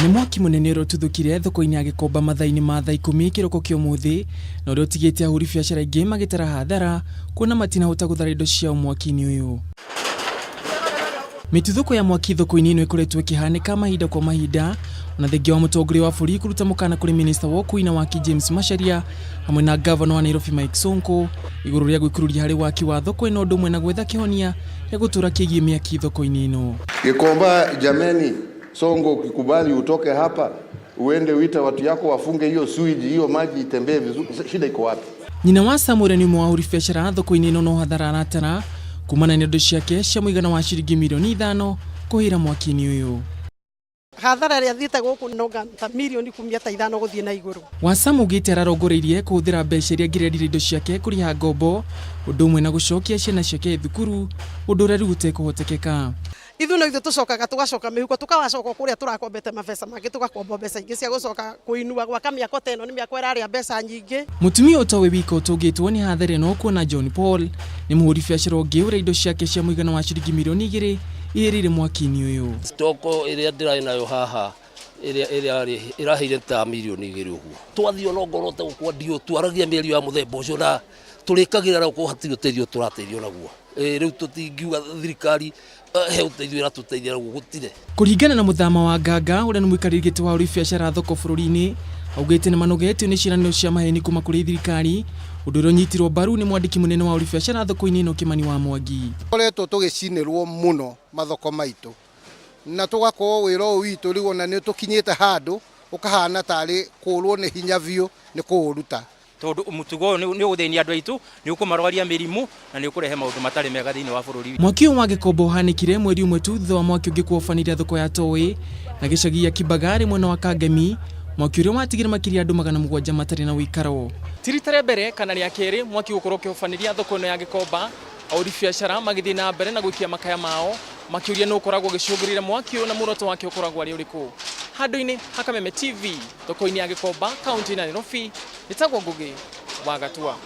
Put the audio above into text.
Nĩ mwaki mũnene ũrĩa ũtuthũkire thoko-inĩ ya Gĩkomba mathaa-inĩ ma thaa 10 kĩroko kĩa ũmũthĩ na ũrĩa ũtigĩte ahũri biacara aingĩ magĩtara hathara kuona matinahota gũthara indo ciao mwaki-inĩ ũyũ. Mĩtuthũko ya mwaki thoko-inĩ ĩno ĩkoretwo ĩkĩhanĩka mahinda kwa mahinda ona thengia wa mũtongoria wa bũrũri kũruta mũkana kũrĩ minista wa ũkui na waki James Macharia hamwe na gavana wa Nairobi Mike Sonko igũrũ rĩa gwĩkururia harĩ waki wa thoko ĩno ũndũ ũmwe na gwetha kĩhonia gĩa gũtũra kĩgiĩ mĩaki thoko-inĩ ĩno. Gikomba, jameni, Sonko ukikubali utoke hapa uende uite watu yako wafunge hiyo sewage, hiyo maji itembee vizuri, shida iko wapi? Nyina wa Samuel nĩ ũmwe wa ahũri biacara thoko-inĩ ĩno no hathara aratara kumana na indo ciake cia mũigana wa ciringi mirioni 5 kũhĩra mwaki-inĩ ũyũ. Hathara ĩrĩa thiĩte gũkũ nonga ta mirioni 15 gũthiĩ na igũrũ. Wasam augĩte ararongoreirie kũhũthĩra mbeca iria angĩrendirie indo ciake kũrĩha ngombo ũndũ ũmwe na gũcokia ciana ciake thukuru, ũndũ ũrĩa rĩu ũtekũhotekeka. Ithuĩ no ithuĩ tũcokaga tũgacoka mĩhuko, tũkawacoka kũrĩa tũrakombete mabeca mangĩ, tũgakomba mbeca ingĩ cia gũcoka kũinua gwaka mĩako ta ĩno. Nĩ mĩako ĩrarĩa mbeca nyingĩ. Mũtumia ũtoĩ wika ũtũngĩtwo nĩ hathara ĩno kuona John Paul nĩ mũhũri biacara ũngĩ ũrĩa indo ciake cia mũigana wa ciringi mirioni 2 ihĩrĩire mwaki-inĩ ũyũ. Stock ĩrĩa ndĩrarĩ nayo haha ĩrĩa ĩrarĩ ĩraheire ta mirioni 2 ũguo. Twathiĩ ona ongorwo ta gũkwandio, twaragia mĩario ya mũthemba ũcio na tũrĩkagĩra na gũkorwo hatirĩ ũteithio tũrateithio naguo. Rĩu tũtingiuga thirikari he ũteithio ĩratũteithia naguo, gũtirĩ. Kũringana na mũthama wa Nganga ũrĩa nĩ mũikarĩri gĩtĩ wa ahũri biacara thoko bũrũri-inĩ, augĩte nĩ manogetio nĩ ciĩranĩro cia maheni kuma kũrĩ thirikari, ũndũ ũrĩa ũnyitirwo mbaru nĩ mwandĩki mũnene wa ahũri biacara thoko-inĩ ĩno Kĩmani wa Mwangi. Koretwo tũgĩcinĩrwo mũno mathoko maitũ na tũgakorwo wĩra ũyũ witũ rĩu ona nĩ tũkinyĩte handũ ũkahana tarĩ kũrwo nĩ hinya biũ nĩ kũũruta. Tondũ mũtugo ũyũ nĩ ũgũthĩnia andũ aitũ, nĩ ũkũmarwaria mĩrimũ na nĩ ũkũrehe maũndũ matarĩ mega thĩinĩ wa bũrũri. Mwaki ũyũ wa Gĩkomba ũhanĩkire mweri ũmwe tu thutha wa mwaki ũngĩ kũhobanĩria thoko ya Toĩ na gĩcagi gĩa Kibagarĩ mwena wa Kangemi, mwaki ũrĩa watigire makĩria andũ 700 matarĩ na ũikaro. Ti rita rĩa mbere kana rĩa kerĩ mwaki gũkorwo ũkĩhobanĩria thoko ĩno ya Gĩkomba, ahũri biacara magĩthiĩ na mbere na gũikia makaya mao makĩũria nũ ũkoragwo ũgĩcũngĩrĩria mwaki ũyũ na muoroto wake ũkoragwo arĩ ũrĩkũ. Handũ-inĩ ha Kameme TV thoko-inĩ ya Gĩkomba, kaunti ya Nairobi, njĩtagwo Ngũgĩ wa Gatua.